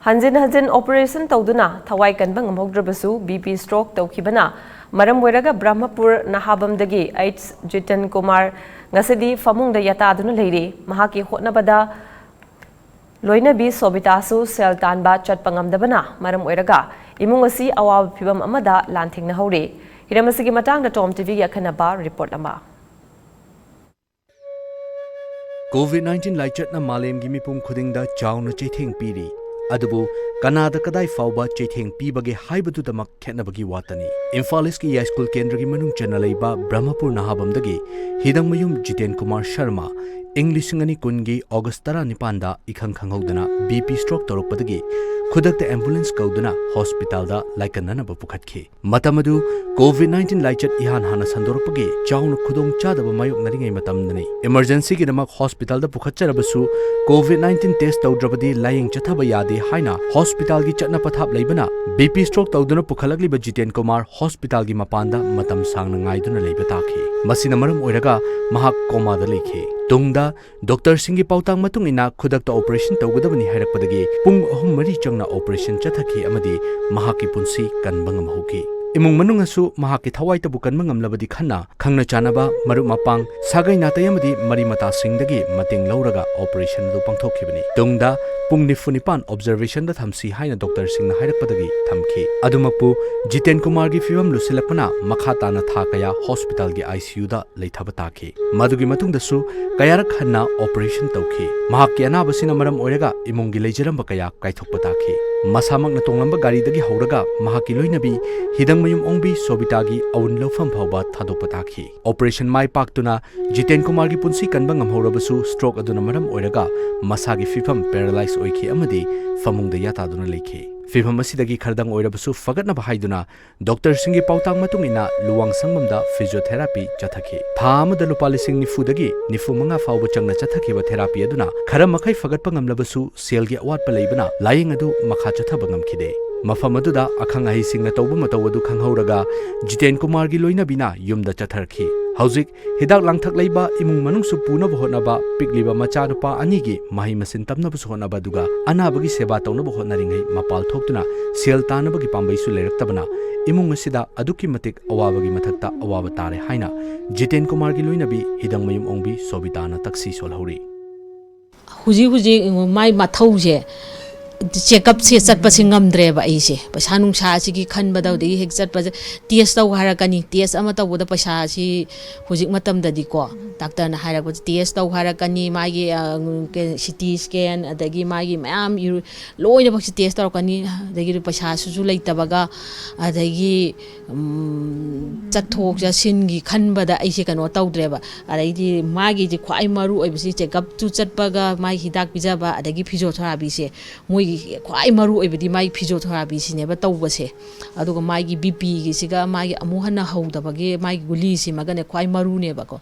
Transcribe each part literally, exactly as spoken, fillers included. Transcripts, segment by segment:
ꯍꯟꯖꯤꯟ ꯍꯟꯖꯤꯟ operation ꯇꯧꯗꯨꯅ ꯊꯋꯥꯏ ꯀꯟꯕ ꯉꯝꯍꯧꯗ꯭ꯔꯕꯁꯨ, BP stroke ꯇꯧꯈꯤꯕꯅ ꯃꯔꯝ ꯑꯣꯏꯔꯒ ꯕ꯭ꯔꯍꯃꯄꯨꯔ ꯅꯍꯥꯕꯝꯗꯒꯤ ꯑꯩꯆ ꯖꯤꯇꯟ ꯀꯨꯃꯥꯔ ꯉꯁꯤꯗꯤ ꯐꯃꯨꯡꯗ ꯌꯥꯇꯥꯗꯨꯅ ꯂꯩꯔꯤ꯫ ꯃꯍꯥꯛꯀꯤ ꯍꯣꯠꯅꯕꯗ ꯂꯣꯏꯅꯕꯤ ꯁꯣꯕꯤꯇꯥꯁꯨ ꯁꯦꯜ ꯇꯥꯟꯕ ꯆꯠꯄ ꯉꯝꯗꯕꯅ ꯃꯔꯝ ꯑꯣꯏꯔꯒ ꯏꯃꯨꯡ ꯑꯁꯤ ꯑꯋꯥꯕ ꯐꯤꯚꯝ ꯑꯃꯗ ꯂꯥꯟꯊꯦꯡꯅꯍꯧꯔꯤ꯫ ꯍꯤꯔꯝ ꯑꯁꯤꯒꯤ ꯃꯇꯥꯡꯗ ꯇꯣꯝ ꯇꯤꯚꯤꯒꯤ ꯑꯈꯟꯅꯕ report ꯑꯃ꯫ COVID nineteen ꯂꯥꯏꯆꯠꯅ ꯃꯥꯂꯦꯝꯒꯤ ꯃꯤꯄꯨꯝ ꯈꯨꯗꯤꯡꯗ ꯆꯥꯎꯅ ꯆꯩꯊꯦꯡ ꯄꯤꯔꯤ꯫ ꯑꯗꯨꯕꯨ ꯀꯅꯥꯗ ꯀꯗꯥꯏ ꯐꯥꯎꯕ ꯆꯩꯊꯦꯡ ꯄꯤꯕꯒꯦ ꯍꯥꯏꯕꯗꯨꯗꯃꯛ ꯈꯦꯠꯅꯕꯒꯤ ꯋꯥꯇꯅꯤ꯫ ꯏꯝꯐꯥꯜ ꯏꯁꯀꯤ ꯌꯥꯏꯁ꯭ꯀꯨꯜ ꯀꯦꯟꯗ꯭ꯔꯒꯤ ꯃꯅꯨꯡ ꯆꯟꯅ ꯂꯩꯕ ꯕ꯭ꯔꯍꯃꯄꯨꯔ ꯅꯍꯥꯕꯝꯗꯒꯤ ꯍꯤꯗꯪꯃꯌꯨꯝ ꯖꯤꯇꯦꯟ ꯀꯨꯃꯥꯔ ꯁꯔꯃ ꯏꯪ ꯂꯤꯁꯤꯡ ꯑꯅꯤ ꯀꯨꯟꯒꯤ ꯑꯣꯒꯁ꯭ꯠ ꯇꯔꯥꯅꯤꯄꯥꯟꯗ ꯏꯈꯪ ꯈꯪꯍꯧꯗꯅ BP stroke ꯇꯧꯔꯛꯄꯗꯒꯤ ꯈꯨꯗꯛꯇ ambulance ꯀꯧꯗꯨꯅ ꯍꯣꯁꯄꯤꯇꯥꯜꯗ ꯂꯥꯏꯀꯠꯅꯅꯕ ꯄꯨꯈꯠꯈꯤ꯫ ꯃꯇꯝ ꯑꯗꯨ COVID nineteen ꯂꯥꯏꯆꯠ ꯏꯍꯥꯟ ꯍꯥꯟꯅ ꯁꯟꯗꯣꯔꯛꯄꯒꯤ ꯆꯥꯎꯅ ꯈꯨꯗꯣꯡ ꯆꯥꯗꯕ ꯃꯥꯌꯣꯛꯅꯔꯤꯉꯩ ꯃꯇꯝꯗꯅꯤ꯫ Emergencyꯒꯤꯗꯃꯛ ꯍꯣꯁꯄꯤꯇꯥꯜꯗ ꯄꯨꯈꯠꯆꯔꯕꯁꯨ COVID nineteen test ꯇꯧꯗ꯭ꯔꯕꯗꯤ ꯂꯥꯌꯦꯡ ꯆꯠꯊꯕ ꯌꯥꯗꯦ ꯍꯥꯏꯅ ꯍꯣꯁꯄꯤꯇꯥꯜꯒꯤ ꯆꯠꯅ ꯄꯊꯥꯞ ꯂꯩꯕꯅ BP stroke ꯇꯧꯗꯨꯅ ꯄꯨꯈꯠꯂꯛꯂꯤꯕ ꯖꯤꯇꯦꯟ ꯀꯨꯃꯥꯔ ꯍꯣꯁꯄꯤꯇꯥꯜꯒꯤ ꯃꯄꯥꯟꯗ ꯃꯇꯝ ꯁꯥꯡꯅ ꯉꯥꯏꯗꯨꯅ ꯂꯩꯕ ꯇꯥꯈꯤ꯫ ꯃꯁꯤꯅ ꯃꯔꯝ ꯑꯣꯏꯔꯒ ꯃꯍꯥꯛ ꯀꯣꯃꯥꯗ ꯂꯩꯈꯤ꯫ ꯇꯨꯡꯗ ꯗꯣꯛꯇꯔꯁꯤꯡꯒꯤ ꯄꯥꯎꯇꯥꯛ ꯃꯇꯨꯡ ꯏꯟꯅ ꯈꯨꯗꯛꯇ operation ꯇꯧꯒꯗꯕꯅꯤ ꯍꯥꯏꯔꯛꯄꯗꯒꯤ ꯄꯨꯡ ꯑꯍꯨꯝ ꯃꯔꯤ ꯆꯪꯅ operation ꯆꯠꯊꯈꯤ ꯑꯃꯗꯤ ꯃꯍꯥꯛꯀꯤ ꯄꯨꯟꯁꯤ ꯀꯟꯕ ꯉꯝꯍꯧꯈꯤ꯫ ꯏꯃꯨꯡ ꯃꯅꯨꯡꯅꯁꯨ ꯃꯍꯥꯛꯀꯤ ꯊꯋꯥꯏꯇꯕꯨ ꯀꯟꯕ ꯉꯝꯂꯕꯗꯤ ꯈꯟꯅ ꯈꯪꯅ ꯆꯥꯟꯅꯕ, ꯃꯔꯨꯞ ꯃꯄꯥꯡ, ꯁꯥꯒꯩ ꯅꯥꯇꯩ ꯑꯃꯗꯤ ꯃꯔꯤ ꯃꯇꯥꯁꯤꯡꯗꯒꯤ ꯃꯇꯦꯡ ꯂꯧꯔꯒ operation ꯑꯗꯨ ꯄꯥꯡꯊꯣꯛꯈꯤꯕꯅꯤ꯫ ꯇꯨꯡꯗ ꯄꯨꯡ ꯅꯤꯐꯨ ꯅꯤꯄꯥꯟ observationꯗ ꯊꯝꯁꯤ ꯍꯥꯏꯅ ꯗꯣꯛꯇꯔꯁꯤꯡꯅ ꯍꯥꯏꯔꯛꯄꯗꯒꯤ ꯊꯝꯈꯤ꯫ ꯑꯗꯨꯃꯛꯄꯨ ꯖꯤꯇꯦꯟ ꯀꯨꯃꯥꯔꯒꯤ ꯐꯤꯚꯝ ꯂꯨꯁꯤꯜꯂꯛꯄꯅ ꯃꯈꯥ ꯇꯥꯅ ꯊꯥ ꯀꯌꯥ ꯍꯣꯁꯄꯤꯇꯥꯜꯒꯤ ICUꯗ ꯂꯩꯊꯕ ꯇꯥꯈꯤ꯫ ꯃꯗꯨꯒꯤ ꯃꯇꯨꯡꯗꯁꯨ ꯀꯌꯥꯔꯛ ꯍꯟꯅ operation ꯇꯧꯈꯤ꯫ ꯃꯍꯥꯛꯀꯤ ꯑꯅꯥꯕꯁꯤꯅ ꯃꯔꯝ ꯑꯣꯏꯔꯒ ꯏꯃꯨꯡꯒꯤ ꯂꯩꯖꯔꯝꯕ ꯀꯌꯥ ꯀꯥꯏꯊꯣꯛꯄ ꯇꯥꯈꯤ꯫ ꯃꯁꯥꯃꯛꯅ ꯇꯣꯡꯂꯝꯕ ꯒꯥꯔꯤꯗꯒꯤ ꯍꯧꯔꯒ ꯃꯍꯥꯛꯀꯤ ꯂꯣꯏꯅꯕꯤ ꯍꯤꯗꯪꯃꯌꯨꯝ ꯑꯣꯡꯕꯤ ꯁꯣꯕꯤꯇꯥꯒꯤ ꯑꯎꯟ ꯂꯧꯐꯝ ꯐꯥꯎꯕ ꯊꯥꯗꯣꯛꯄ ꯇꯥꯈꯤ꯫ Operation ꯃꯥꯏ ꯄꯥꯛꯇꯨꯅ ꯖꯤꯇꯦꯟ ꯀꯨꯃꯥꯔꯒꯤ ꯄꯨꯟꯁꯤ ꯀꯟꯕ ꯉꯝꯍꯧꯔꯕꯁꯨ, stroke ꯑꯗꯨꯅ ꯃꯔꯝ ꯑꯣꯏꯔꯒ ꯃꯁꯥꯒꯤ ꯐꯤꯚꯝ paralyse ꯑꯣꯏꯈꯤ ꯑꯃꯗꯤ ꯐꯃꯨꯡꯗ ꯌꯥꯇꯥꯗꯨꯅ ꯂꯩꯈꯤ꯫ ꯐꯤꯚꯝ ꯑꯁꯤꯗꯒꯤ ꯈꯔꯗꯪ ꯑꯣꯏꯔꯕꯁꯨ ꯐꯒꯠꯅꯕ ꯍꯥꯏꯗꯨꯅ ꯗꯣꯛꯇꯔꯁꯤꯡꯒꯤ ꯄꯥꯎꯇꯥꯛ ꯃꯇꯨꯡ ꯏꯟꯅ ꯂꯨꯋꯥꯡꯁꯪꯕꯝꯗ physiotherapy ꯆꯠꯊꯈꯤ꯫ ꯊꯥ ꯑꯃꯗ ꯂꯨꯄꯥ ꯂꯤꯁꯤꯡ ꯅꯤꯐꯨꯗꯒꯤ ꯅꯤꯐꯨ ꯃꯉꯥ ꯐꯥꯎꯕ ꯆꯪꯅ ꯆꯠꯊꯈꯤꯕ therapy ꯑꯗꯨꯅ ꯈꯔ ꯃꯈꯩ ꯐꯒꯠꯄ ꯉꯝꯂꯕꯁꯨ, ꯁꯦꯜꯒꯤ ꯑꯋꯥꯠꯄ ꯂꯩꯕꯅ ꯂꯥꯌꯦꯡ ꯑꯗꯨ ꯃꯈꯥ ꯆꯠꯊꯕ ꯉꯝꯈꯤꯗꯦ꯫ ꯃꯐꯝ ꯑꯗꯨꯗ ꯑꯈꯪ ꯑꯍꯩꯁꯤꯡꯅ ꯇꯧꯕ ꯃꯇꯧ ꯑꯗꯨ ꯈꯪꯍꯧꯔꯒ ꯖꯤꯇꯦꯟ ꯀꯨꯃꯥꯔꯒꯤ ꯂꯣꯏꯅꯕꯤꯅ ꯌꯨꯝꯗ ꯆꯠꯊꯔꯛꯈꯤ꯫ ꯍꯧꯖꯤꯛ ꯍꯤꯗꯥꯛ ꯂꯥꯡꯊꯛ ꯂꯩꯕ ꯏꯃꯨꯡ ꯃꯅꯨꯡꯁꯨ ꯄꯨꯅꯕ ꯍꯣꯠꯅꯕ, ꯄꯤꯛꯂꯤꯕ ꯃꯆꯥꯅꯨꯄꯥ ꯑꯅꯤꯒꯤ ꯃꯍꯩ ꯃꯁꯤꯡ ꯇꯝꯅꯕꯁꯨ ꯍꯣꯠꯅꯕ, ꯑꯗꯨꯒ ꯑꯅꯥꯕꯒꯤ ꯁꯦꯕꯥ ꯇꯧꯅꯕ ꯍꯣꯠꯅꯔꯤꯉꯩ ꯃꯄꯥꯜ ꯊꯣꯛꯇꯨꯅ ꯁꯦꯜ ꯇꯥꯅꯕꯒꯤ ꯄꯥꯝꯕꯩꯁꯨ ꯂꯩꯔꯛꯇꯕꯅ ꯏꯃꯨꯡ ꯑꯁꯤꯗ ꯑꯗꯨꯛꯀꯤ ꯃꯇꯤꯛ ꯑꯋꯥꯕꯒꯤ ꯃꯊꯛꯇ ꯑꯋꯥꯕ ꯇꯥꯔꯦ ꯍꯥꯏꯅ ꯖꯤꯇꯦꯟ ꯀꯨꯃꯥꯔꯒꯤ ꯂꯣꯏꯅꯕꯤ ꯍꯤꯗꯪꯃꯌꯨꯝ ꯑꯣꯡꯕꯤ ꯁꯣꯕꯤꯇꯥꯅ ꯇꯛꯁꯤ ꯁꯣꯜꯍꯧꯔꯤ꯫ ꯍꯧꯖꯤꯛ ꯍꯧꯖꯤꯛ ꯃꯥꯏ ꯃꯊꯧꯁꯦ, ꯆꯦꯛꯀꯞꯁꯦ ꯆꯠꯄꯁꯦ ꯉꯝꯗ꯭ꯔꯦꯕ ꯑꯩꯁꯦ꯫ ꯄꯩꯁꯥ ꯅꯨꯡꯁꯥꯁꯤꯒꯤ ꯈꯟꯕꯗ ꯑꯗꯒꯤ ꯍꯦꯛ ꯆꯠꯄꯁꯦ, ꯇꯦꯁ ꯇꯧ ꯍꯥꯏꯔꯛꯀꯅꯤ, ꯇꯦꯁ ꯑꯃ ꯇꯧꯕꯗ ꯄꯩꯁꯥꯁꯤ ꯍꯧꯖꯤꯛ ꯃꯇꯝꯗꯗꯤꯀꯣ, ꯗꯥꯛꯇꯔꯅ ꯍꯥꯏꯔꯛꯄꯁꯦ ꯇꯦꯁ ꯇꯧ ꯍꯥꯏꯔꯛꯀꯅꯤ, ꯃꯥꯒꯤ ꯁꯤ ꯇꯤ ꯁ꯭ꯀꯦꯟ, ꯑꯗꯒꯤ ꯃꯥꯒꯤ ꯃꯌꯥꯝ ꯏꯔꯨ-, ꯂꯣꯏꯅꯃꯛꯁꯦ ꯇꯦꯁ ꯇꯧꯔꯛꯀꯅꯤ꯫ ꯑꯗꯒꯤꯗꯤ ꯄꯩꯁꯥꯁꯤꯁꯨ ꯂꯩꯇꯕꯒ, ꯑꯗꯒꯤ ꯎꯝ, ꯆꯠꯊꯣꯛ ꯆꯠꯁꯤꯟꯒꯤ ꯈꯟꯕꯗ ꯑꯩꯁꯦ ꯀꯩꯅꯣ ꯇꯧꯗ꯭ꯔꯦꯕ꯫ ꯑꯗꯩꯗꯤ ꯃꯥꯒꯤꯗꯤ ꯈ꯭ꯋꯥꯏ ꯃꯔꯨ ꯑꯣꯏꯕꯁꯤ, ꯆꯦꯛꯀꯞꯇꯨ ꯆꯠꯄꯒ ꯃꯥꯒꯤ ꯍꯤꯗꯥꯛ ꯄꯤꯖꯕ, ꯑꯗꯒꯤ ꯐꯤꯖꯣꯊꯦꯔꯥꯄꯤꯁꯦ, ꯃꯣꯏꯒꯤ ꯈ꯭ꯋꯥꯏ ꯃꯔꯨ ꯑꯣꯏꯕꯗꯤ ꯃꯥꯒꯤ ꯐꯤꯖꯣꯊꯦꯔꯥꯄꯤꯁꯤꯅꯦꯕ ꯇꯧꯕꯁꯦ꯫ ꯑꯗꯨꯒ ꯃꯥꯒꯤ ꯕꯤ ꯄꯤꯒꯤꯁꯤꯒ ꯃꯥꯒꯤ ꯑꯃꯨꯛ ꯍꯟꯅ ꯍꯧꯗꯕꯒꯤ ꯃꯥꯒꯤ ꯒꯨꯂꯤꯁꯤꯃꯒꯅꯦ ꯈ꯭ꯋꯥꯏ ꯃꯔꯨꯅꯦꯕꯀꯣ꯫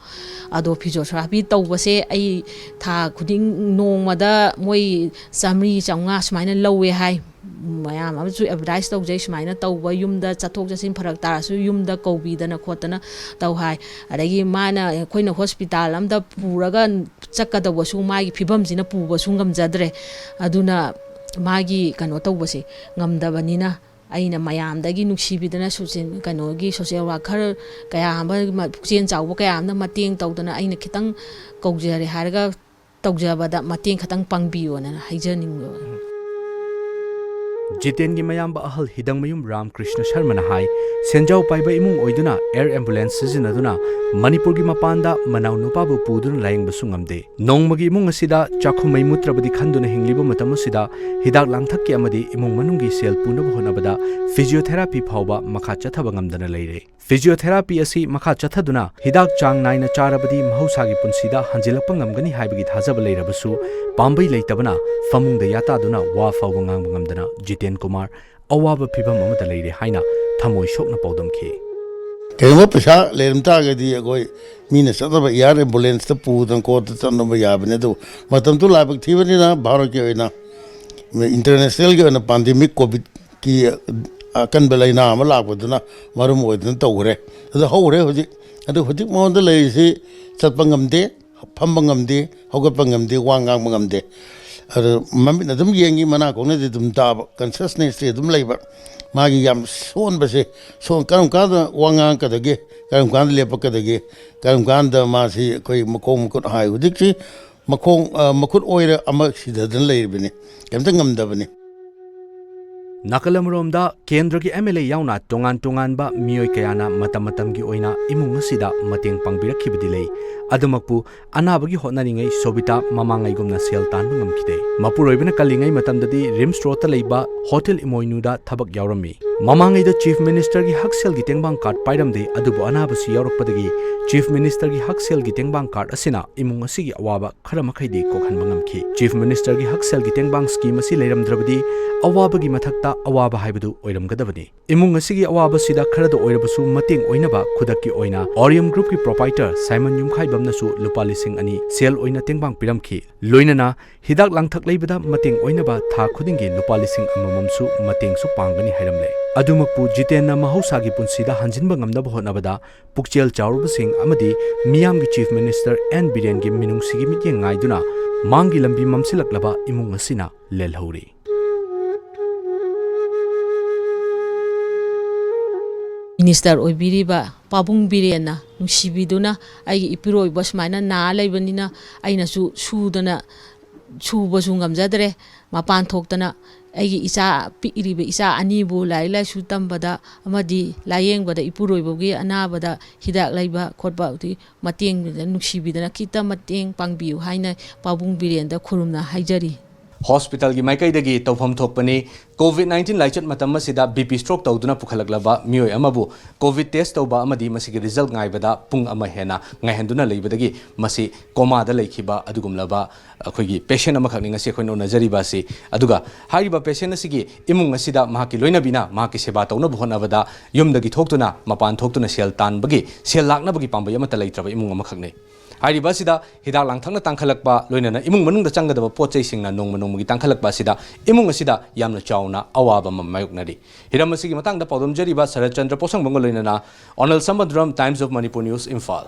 ꯑꯗꯣ ꯐꯤꯖꯣꯊꯦꯔꯥꯄꯤ ꯇꯧꯕꯁꯦ ꯑꯩ ꯊꯥ ꯈꯨꯗꯤꯡ ꯅꯣꯡꯃꯗ ꯃꯣꯏ ꯆꯥꯃꯔꯤ, ꯆꯥꯝꯃꯉꯥ ꯁꯨꯃꯥꯏꯅ ꯂꯧꯋꯦ ꯍꯥꯏ꯫ ꯃꯌꯥꯝ ꯑꯃꯁꯨ ꯑꯦꯗꯚꯔꯇꯥꯏꯁ ꯇꯧꯖꯩ, ꯁꯨꯃꯥꯏꯅ ꯇꯧꯕ, ꯌꯨꯝꯗ ꯆꯠꯊꯣꯛ ꯆꯠꯁꯤꯟ ꯐꯔꯛ ꯇꯥꯔꯁꯨ ꯌꯨꯝꯗ ꯀꯧꯕꯤꯗꯅ ꯈꯣꯠꯇꯅ ꯇꯧ ꯍꯥꯏ꯫ ꯑꯗꯒꯤ ꯃꯥꯅ, ꯑꯩꯈꯣꯏꯅ ꯍꯣꯁꯄꯤꯇꯥꯜ ꯑꯝꯗ ꯄꯨꯔꯒ ꯆꯠꯀꯗꯧꯕꯁꯨ ꯃꯥꯒꯤ ꯐꯤꯕꯝꯁꯤꯅ ꯄꯨꯕꯁꯨ ꯉꯝꯖꯗ꯭ꯔꯦ꯫ ꯑꯗꯨꯅ ꯃꯥꯒꯤ ꯀꯩꯅꯣ ꯇꯧꯕꯁꯦ ꯉꯝꯗꯕꯅꯤꯅ, ꯑꯩꯅ ꯃꯌꯥꯝꯗꯒꯤ ꯅꯨꯡꯁꯤꯕꯤꯗꯅ ꯁꯣꯁꯦꯜ, ꯀꯩꯅꯣꯒꯤ ꯁꯣꯁꯦꯜ ꯋꯥꯀꯔ ꯀꯌꯥ ꯑꯃ, ꯃ-, ꯄꯨꯛꯆꯦꯜ ꯆꯥꯎꯕ ꯀꯌꯥ ꯑꯃꯅ ꯃꯇꯦꯡ ꯇꯧꯗꯅ ꯑꯩꯅ ꯈꯤꯇꯪ ꯀꯧꯖꯔꯦ ꯍꯥꯏꯔꯒ ꯇꯧꯖꯕꯗ ꯃꯇꯦꯡ ꯈꯛꯇꯪ ꯄꯥꯡꯕꯤꯌꯣꯅ ꯍꯥꯏꯖꯅꯤꯡꯕ꯫ ꯖꯤꯇꯦꯟꯒꯤ ꯃꯌꯥꯝꯕ ꯑꯍꯜ ꯍꯤꯗꯪꯃꯌꯨꯝ ꯔꯥꯝꯀ꯭ꯔꯤꯁꯅ ꯁꯔꯃꯅ ꯍꯥꯏ, ꯁꯦꯟꯖꯥꯎ ꯄꯥꯏꯕ ꯏꯃꯨꯡ ꯑꯣꯏꯗꯨꯅ ꯑꯦꯌꯔ ꯑꯦꯝꯕꯨꯂꯦꯟꯁ ꯁꯤꯖꯤꯟꯅꯗꯨꯅ ꯃꯅꯤꯄꯨꯔꯒꯤ ꯃꯄꯥꯟꯗ ꯃꯅꯥꯎ ꯅꯨꯄꯥꯕꯨ ꯄꯨꯗꯨꯅ ꯂꯥꯌꯦꯡꯕꯁꯨ ꯉꯝꯗꯦ꯫ ꯅꯣꯡꯃꯒꯤ ꯏꯃꯨꯡ ꯑꯁꯤꯗ ꯆꯥꯛꯈꯨꯝ ꯃꯩ ꯃꯨꯠꯇ꯭ꯔꯕꯗꯤ ꯈꯟꯗꯨꯅ ꯍꯤꯡꯂꯤꯕ ꯃꯇꯝ ꯑꯁꯤꯗ ꯍꯤꯗꯥꯛ ꯂꯥꯡꯊꯛꯀꯤ ꯑꯃꯗꯤ ꯏꯃꯨꯡ ꯃꯅꯨꯡꯒꯤ ꯁꯦꯜ ꯄꯨꯅꯕ ꯍꯣꯠꯅꯕꯗ ꯐꯤꯖꯤꯑꯣꯊꯦꯔꯥꯄꯤ ꯐꯥꯎꯕ ꯃꯈꯥ ꯆꯠꯊꯕ ꯉꯝꯗꯅ ꯂꯩꯔꯦ꯫ ꯐꯤꯖꯤꯑꯣꯊꯦꯔꯥꯄꯤ ꯑꯁꯤ ꯃꯈꯥ ꯆꯠꯊꯗꯨꯅ ꯍꯤꯗꯥꯛ ꯆꯥꯡ ꯅꯥꯏꯅ ꯆꯥꯔꯕꯗꯤ ꯃꯍꯧꯁꯥꯒꯤ ꯄꯨꯟꯁꯤꯗ ꯍꯟꯖꯤꯜꯂꯛꯄ ꯉꯝꯒꯅꯤ ꯍꯥꯏꯕꯒꯤ ꯊꯥꯖꯕ ꯂꯩꯔꯕꯁꯨ, ꯄꯥꯝꯕꯩ ꯂꯩꯇꯕꯅ ꯐꯃꯨꯡꯗ ꯌꯥꯇꯥꯗꯨꯅ ꯋꯥ ꯐꯥꯎꯕ ꯉꯥꯡꯕ ꯉꯝꯗꯅ ꯖꯤꯇꯦꯟ ꯀꯨꯃꯥꯔ ꯑꯋꯥꯕ ꯐꯤꯚꯝ ꯑꯃꯗ ꯂꯩꯔꯦ ꯍꯥꯏꯅ ꯊꯃꯣꯏ ꯁꯣꯛꯅ ꯄꯥꯎꯗꯝꯈꯤ꯫ ꯀꯔꯤꯒꯨꯝꯕ ꯄꯩꯁꯥ ꯂꯩꯔꯝ ꯇꯥꯔꯒꯗꯤ ꯑꯩꯈꯣꯏ ꯃꯤꯅ ꯆꯠꯅꯕ ꯑꯦꯌꯥꯔ ꯑꯦꯝꯕꯨꯂꯦꯟꯁꯇ ꯄꯨꯗꯅ ꯈꯣꯠꯇꯅ ꯆꯠꯅꯕ ꯌꯥꯕꯅꯤ꯫ ꯑꯗꯨ ꯃꯇꯝꯗꯨ ꯂꯥꯏꯕꯛ ꯊꯤꯕꯅꯤꯅ ꯚꯥꯔꯠꯀꯤ ꯑꯣꯏꯅ ꯏꯟꯇꯔꯅꯦꯁꯅꯦꯜꯒꯤ ꯑꯣꯏꯅ ꯄꯥꯟꯗꯦꯃꯤꯛ ꯀꯣꯚꯤꯗꯀꯤ ꯑꯀꯟꯕ ꯂꯥꯏꯅꯥ ꯑꯃ ꯂꯥꯛꯄꯗꯨꯅ ꯃꯔꯝ ꯑꯣꯏꯗꯨꯅ ꯇꯧꯈ꯭ꯔꯦ꯫ ꯑꯗꯨ ꯍꯧꯈ꯭ꯔꯦ ꯍꯧꯖꯤꯛ꯫ ꯑꯗꯨ ꯍꯧꯖꯤꯛ ꯃꯉꯣꯟꯗ ꯂꯩꯔꯤꯁꯤ ꯆꯠꯄ ꯉꯝꯗꯦ, ꯐꯝꯕ ꯉꯝꯗꯦ, ꯍꯧꯒꯠꯄ ꯉꯝꯗꯦ, ꯋꯥ ꯉꯥꯡꯕ ꯉꯝꯗꯦ꯫ ꯑꯗꯨ ꯃꯃꯤꯠꯅ ꯑꯗꯨꯝ ꯌꯦꯡꯉꯤ, ꯃꯅꯥ ꯀꯣꯡꯅꯗꯤ ꯑꯗꯨꯝ ꯇꯥꯕ, consciousness ꯇꯤ ꯑꯗꯨꯝ ꯂꯩꯕ꯫ ꯃꯥꯒꯤ ꯌꯥꯝ ꯁꯣꯟꯕꯁꯦ, ꯁꯣꯟ-, ꯀꯔꯝ ꯀꯥꯟꯗ ꯋꯥ ꯉꯥꯡꯉꯛꯀꯗꯒꯦ, ꯀꯔꯝ ꯀꯥꯟꯗ ꯂꯦꯞꯄꯛꯀꯗꯒꯦ, ꯀꯔꯝ ꯀꯥꯟꯗ ꯃꯥꯁꯤ ꯑꯩꯈꯣꯏ ꯃꯈꯣꯡ ꯃꯈꯨꯠ ꯍꯥꯏ, ꯍꯧꯖꯤꯛꯁꯤ ꯃꯈꯣꯡ, ꯑ, ꯃꯈꯨꯠ ꯑꯣꯏꯔ ꯑꯃ ꯁꯤꯗꯗꯅ ꯂꯩꯔꯤꯕꯅꯤ, ꯀꯩꯝꯇ ꯉꯝꯗꯕꯅꯤ꯫ ꯅꯥꯀꯜ ꯑꯃꯔꯣꯝꯗ ꯀꯦꯟꯗ꯭ꯔꯒꯤ ꯑꯦꯝ ꯑꯦꯜ ꯑꯦ ꯌꯥꯎꯅ ꯇꯣꯉꯥꯟ ꯇꯣꯉꯥꯟꯕ ꯃꯤꯑꯣꯏ ꯀꯌꯥꯅ ꯃꯇꯝ ꯃꯇꯝꯒꯤ ꯑꯣꯏꯅ ꯏꯃꯨꯡ ꯑꯁꯤꯗ ꯃꯇꯦꯡ ꯄꯥꯡꯕꯤꯔꯛꯈꯤꯕꯗꯤ ꯂꯩ꯫ ꯑꯗꯨꯃꯛꯄꯨ ꯑꯅꯥꯕꯒꯤ ꯍꯣꯠꯅꯔꯤꯉꯩ ꯁꯣꯕꯤꯇꯥ ꯃꯃꯥꯡꯉꯩꯒꯨꯝꯅ ꯁꯦꯜ ꯇꯥꯟꯕ ꯉꯝꯈꯤꯗꯦ꯫ ꯃꯄꯨꯔꯣꯏꯕꯅ ꯀꯜꯂꯤꯉꯩ ꯃꯇꯝꯗꯗꯤ ꯔꯤꯝꯁ ꯔꯣꯗꯇ ꯂꯩꯕ ꯍꯣꯇꯦꯜ ꯏꯃꯣꯏꯅꯨꯗ ꯊꯕꯛ ꯌꯥꯎꯔꯝꯃꯤ꯫ ꯃꯃꯥꯡꯉꯩꯗ ꯆꯤꯐ ꯃꯤꯅꯤꯁꯇꯔꯒꯤ ꯍꯛꯁꯦꯜꯒꯤ ꯇꯦꯡꯕꯥꯡ ꯀꯥꯔꯗ ꯄꯥꯏꯔꯝꯗꯦ, ꯑꯗꯨꯕꯨ ꯑꯅꯥꯕꯁꯤ ꯌꯥꯎꯔꯛꯄꯗꯒꯤ ꯆꯤꯐ ꯃꯤꯅꯤꯁꯇꯔꯒꯤ ꯍꯛꯁꯦꯜꯒꯤ ꯇꯦꯡꯕꯥꯡ ꯀꯥꯔꯗ ꯑꯁꯤꯅ ꯏꯃꯨꯡ ꯑꯁꯤꯒꯤ ꯑꯋꯥꯕ ꯈꯔ ꯃꯈꯩꯗꯤ ꯀꯣꯛꯍꯟꯕ ꯉꯝꯈꯤ꯫ ꯆꯤꯐ ꯃꯤꯅꯤꯁꯇꯔꯒꯤ ꯍꯛꯁꯦꯜꯒꯤ ꯇꯦꯡꯕꯥꯡ ꯁ꯭ꯀꯤꯝ ꯑꯁꯤ ꯂꯩꯔꯝꯗ꯭ꯔꯕꯗꯤ ꯑꯋꯥꯕꯒꯤ ꯃꯊꯛꯇ ꯑꯋꯥꯕ ꯍꯥꯏꯕꯗꯨ ꯑꯣꯏꯔꯝꯒꯗꯕꯅꯤ꯫ ꯏꯃꯨꯡ ꯑꯁꯤꯒꯤ ꯑꯋꯥꯕꯁꯤꯗ ꯈꯔꯗ ꯑꯣꯏꯔꯕꯁꯨ ꯃꯇꯦꯡ ꯑꯣꯏꯅꯕ ꯈꯨꯗꯛꯀꯤ ꯑꯣꯏꯅ ꯑꯣꯔꯤꯌꯝ ꯒ꯭ꯔꯨꯞꯀꯤ ꯄ꯭ꯔꯣꯄꯥꯏꯇꯔ ꯁꯥꯏꯃꯟ ꯌꯨꯝꯈꯥꯏꯕꯝꯅꯁꯨ ꯂꯨꯄꯥ ꯂꯤꯁꯤꯡ ꯑꯅꯤ ꯁꯦꯜ ꯑꯣꯏꯅ ꯇꯦꯡꯕꯥꯡ ꯄꯤꯔꯝꯈꯤ꯫ ꯂꯣꯏꯅꯅ ꯍꯤꯗꯥꯛ ꯂꯥꯡꯊꯛ ꯂꯩꯕꯗ ꯃꯇꯦꯡ ꯑꯣꯏꯅꯕ ꯊꯥ ꯈꯨꯗꯤꯡꯒꯤ ꯂꯨꯄꯥ ꯂꯤꯁꯤꯡ ꯑꯃꯃꯝꯁꯨ ꯃꯇꯦꯡꯁꯨ ꯄꯥꯡꯒꯅꯤ ꯍꯥꯏꯔꯝꯂꯦ꯫ ꯑꯗꯨꯃꯛꯄꯨ ꯖꯤꯇꯦꯟꯅ ꯃꯍꯧꯁꯥꯒꯤ ꯄꯨꯟꯁꯤꯗ ꯍꯟꯖꯤꯟꯕ ꯉꯝꯅꯕ ꯍꯣꯠꯅꯕꯗ ꯄꯨꯛꯆꯦꯜ ꯆꯥꯎꯔꯕꯁꯤꯡ ꯑꯃꯗꯤ ꯃꯤꯌꯥꯝꯒꯤ ꯆꯤꯐ ꯃꯤꯅꯤꯁꯇꯔ ꯑꯦꯟ ꯕꯤꯔꯦꯟꯒꯤ ꯃꯤꯅꯨꯡꯁꯤꯒꯤ ꯃꯤꯠꯌꯦꯡ ꯉꯥꯏꯗꯨꯅ ꯃꯥꯡꯒꯤ ꯂꯝꯕꯤ ꯃꯝꯁꯤꯜꯂꯛꯂꯕ ꯏꯃꯨꯡ ꯑꯁꯤꯅ ꯂꯦꯜꯍꯧꯔꯤ꯫ ꯃꯤꯅꯤꯁꯇꯔ ꯑꯣꯏꯕꯤꯔꯤꯕ ꯄꯥꯕꯨꯡ ꯕꯤꯔꯦꯟꯅ ꯅꯨꯡꯁꯤꯕꯤꯗꯨꯅ ꯑꯩꯒꯤ ꯏꯄꯨꯔꯣꯏꯕ ꯁꯨꯃꯥꯏꯅ ꯅꯥ ꯂꯩꯕꯅꯤꯅ ꯑꯩꯅꯁꯨ ꯁꯨꯗꯅ ꯁꯨꯕꯁꯨ ꯉꯝꯖꯗ꯭ꯔꯦ꯫ ꯃꯄꯥꯟ ꯊꯣꯛꯇꯅ ꯑꯩꯒꯤ ꯏꯆꯥ, ꯄꯤꯛꯏꯕ ꯏꯆꯥ ꯑꯅꯤꯕꯨ ꯂꯥꯏꯔꯤꯛ ꯂꯥꯏꯁꯨ ꯇꯝꯕꯗ ꯑꯃꯗꯤ ꯂꯥꯌꯦꯡꯕꯗ, ꯏꯄꯨꯔꯣꯏꯕꯒꯤ ꯑꯅꯥꯕꯗ ꯍꯤꯗꯥꯛ ꯂꯩꯕ ꯈꯣꯠꯄ, ꯑꯗꯨꯒꯤ ꯃꯇꯦꯡ, ꯅꯨꯡꯁꯤꯕꯤꯗꯅ ꯈꯤꯇ ꯃꯇꯦꯡ ꯄꯥꯡꯕꯤꯌꯨ ꯍꯥꯏꯅ ꯄꯥꯕꯨꯡ ꯕꯤꯔꯦꯟꯗ ꯈꯨꯔꯨꯝꯅ ꯍꯥꯏꯖꯔꯤ꯫ ꯍꯣꯁꯄꯤꯇꯥꯜꯒꯤ ꯃꯥꯏꯀꯩꯗꯒꯤ ꯇꯧꯐꯝ ꯊꯣꯛꯄꯅꯤ꯫ ꯀꯣꯚꯤꯗ ꯅꯥꯏꯟꯇꯤꯟ ꯂꯥꯏꯆꯠ ꯃꯇꯝ ꯑꯁꯤꯗ ꯕꯤ ꯄꯤ ꯁ꯭ꯇ꯭ꯔꯣꯛ ꯇꯧꯗꯨꯅ ꯄꯨꯈꯠꯂꯛꯂꯕ ꯃꯤꯑꯣꯏ ꯑꯃꯕꯨ ꯀꯣꯚꯤꯗ ꯇꯦꯁ ꯇꯧꯕ ꯑꯃꯗꯤ ꯃꯁꯤꯒꯤ ꯔꯤꯖꯜꯠ ꯉꯥꯏꯕꯗ ꯄꯨꯡ ꯑꯃ ꯍꯦꯟꯅ ꯉꯥꯏꯍꯟꯗꯨꯅ ꯂꯩꯕꯗꯒꯤ ꯃꯁꯤ ꯀꯣꯃꯥꯗ ꯂꯩꯈꯤꯕ ꯑꯗꯨꯒꯨꯝꯂꯕ ꯑꯩꯈꯣꯏꯒꯤ ꯄꯦꯁꯦꯟ ꯑꯃꯈꯛꯅꯤ ꯉꯁꯤ ꯑꯩꯈꯣꯏꯅ ꯎꯅꯖꯔꯤꯕ ꯑꯁꯤ꯫ ꯑꯗꯨꯒ ꯍꯥꯏꯔꯤꯕ ꯄꯦꯁꯦꯟ ꯑꯁꯤꯒꯤ ꯏꯃꯨꯡ ꯑꯁꯤꯗ ꯃꯍꯥꯛꯀꯤ ꯂꯣꯏꯅꯕꯤꯅ ꯃꯍꯥꯛꯀꯤ ꯁꯦꯕꯥ ꯇꯧꯅꯕ ꯍꯣꯠꯅꯕꯗ ꯌꯨꯝꯗꯒꯤ ꯊꯣꯛꯇꯨꯅ, ꯃꯄꯥꯟ ꯊꯣꯛꯇꯨꯅ ꯁꯦꯜ ꯇꯥꯟꯕꯒꯤ, ꯁꯦꯜ ꯂꯥꯛꯅꯕꯒꯤ ꯄꯥꯝꯕꯩ ꯑꯃꯠꯇ ꯂꯩꯇ꯭ꯔꯕ ꯏꯃꯨꯡ ꯑꯃꯈꯛꯅꯤ꯫ ꯍꯥꯏꯔꯤꯕ ꯑꯁꯤꯗ ꯍꯤꯗꯥꯛ ꯂꯥꯡꯊꯛꯅ ꯇꯥꯡꯈꯠꯂꯛꯄ, ꯂꯣꯏꯅꯅ ꯏꯃꯨꯡ ꯃꯅꯨꯡꯗ ꯆꯪꯒꯗꯕ ꯄꯣꯠ ꯆꯩꯁꯤꯡꯅ ꯅꯣꯡꯃ ꯅꯣꯡꯃꯒꯤ ꯇꯥꯡꯈꯠꯂꯛꯄ ꯑꯁꯤꯗ ꯏꯃꯨꯡ ꯑꯁꯤꯗ ꯌꯥꯝꯅ ꯆꯥꯎꯅ ꯑꯋꯥꯕ ꯑꯃ ꯃꯥꯌꯣꯛꯅꯔꯤ꯫ ꯍꯤꯔꯝ ꯑꯁꯤꯒꯤ ꯃꯇꯥꯡꯗ ꯄꯥꯎꯗꯝꯖꯔꯤꯕ ꯁꯔꯠ ꯆꯟꯗ꯭ꯔ ꯄꯣꯠꯁꯪꯕꯝꯒ ꯂꯣꯏꯅꯅ ꯑꯣꯅꯜ ꯁꯝꯕꯗ꯭ꯔꯝ, Times of Manipur News, Imphal.